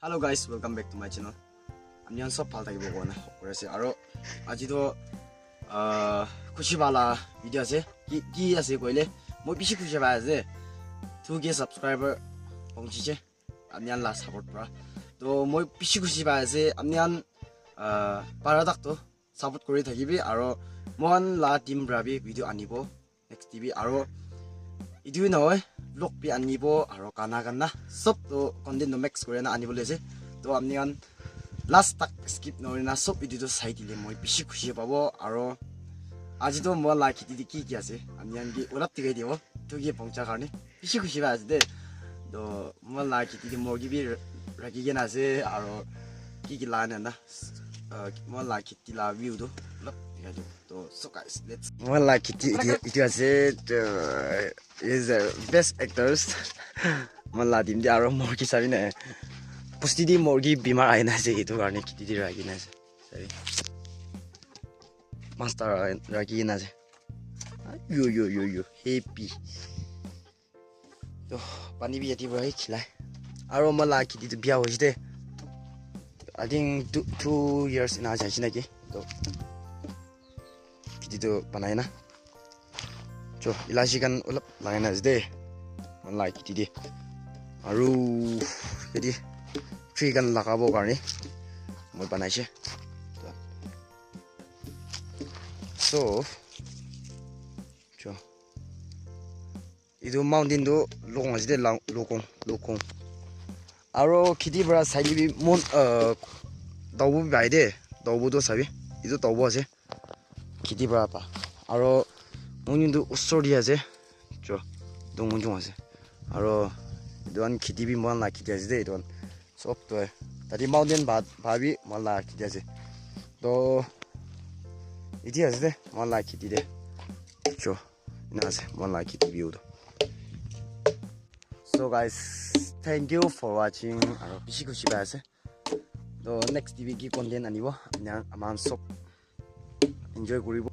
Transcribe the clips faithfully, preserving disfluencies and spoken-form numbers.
Hello guys, welcome back to my channel. Apni khan sob bhal thakibo koina hope kuri ase. Aro aji toh, ah, khushi wala video ase. Ki, ki ase koile, moi bishi khushi pai ase. Two K subscriber pahunchiche. Apni khan la support pra. To moi bishi khushi pai ase. Apni khan, ah, para tak to support kuri thakibi. Aro mohan la team pra bi video anibo. Next T V aro etu nohoi, vlog bi anibo aro gana gana sob to content to mix kuri na anibole ase. To apni khan last tak skip nori na sob etu to sai dile moi bishi khushi pabo. Aro aji to moi la kheti te ki ki ase apni khan ke olap dikhai dibo. To ki pongcha karne bishi khushi pai ase de. To moi la kheti te murgi bi rakhi kena ase aro ki ki la na na, uh, moi la kheti la view to olap dikhai dibo. To, so guys, let's. Moi la kheti etu, etu ase, to, is the best actors. Moi la team te aro murgi sabi na. Pusti di murgi bimar aina ase, etu karne kheti te rakhi na ase. Sabi. Master rakhi na ase. Yo, yo, yo, yo, happy. To, pani bi yate para hi khilai. Aro moi la kheti tu bia hoise de. I think two, two years ena jai ase naki. To, kheti tu banai na. Cho, ilachi khan olop lagai na ase de. Moi la kheti de. Aro, yate tree khan lagabo karne moi banaise. So, cho. Etu mountain tu lokong ase de, la-, lokong, lokong. Aro kheti para saile bi mon, uh, daobo bi pai de, daobo tu sabi. Etu daobo ase. Kheti para pa. Aro mountain tu usor te ase. Cho, dong dong ase. Aro etu khan kheti bi mohan la kheti ase de, etu khan. Sob to tate mountain ba, ba bi mohan la kheti ase. To, iti ase de, mohan la kheti de. Cho. Ena ase, mohan la kheti view tu. So guys, thank you for watching. Aro bishi khushi pai ase. To next T V ki content anibo, apni khan, apni khan sob enjoy kuribo.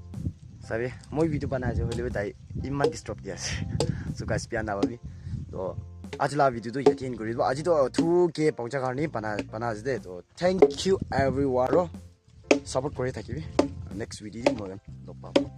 Sabi, moi video banai ase, hoile bi tai iman disturb di ase. So guys, bia napabi. To aji la video tu yate end kuri dibo. Aji to two K pahuncha karne bana, bana ase de. To thank you everyone. Aro support kuri thakibi. Next video te moi khan log pabo.